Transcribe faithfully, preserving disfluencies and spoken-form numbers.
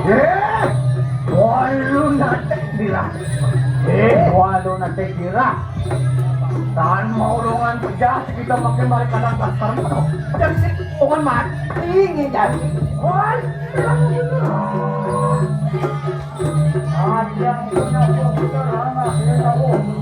Eh, walu na tek dira. Eh, walu na tek dira. Tan maulungan pejas kita makin balik kadang kasar mano. Jadi si bukan mati ini jadi. Wah, ada yang punya buku lama, ya, oh.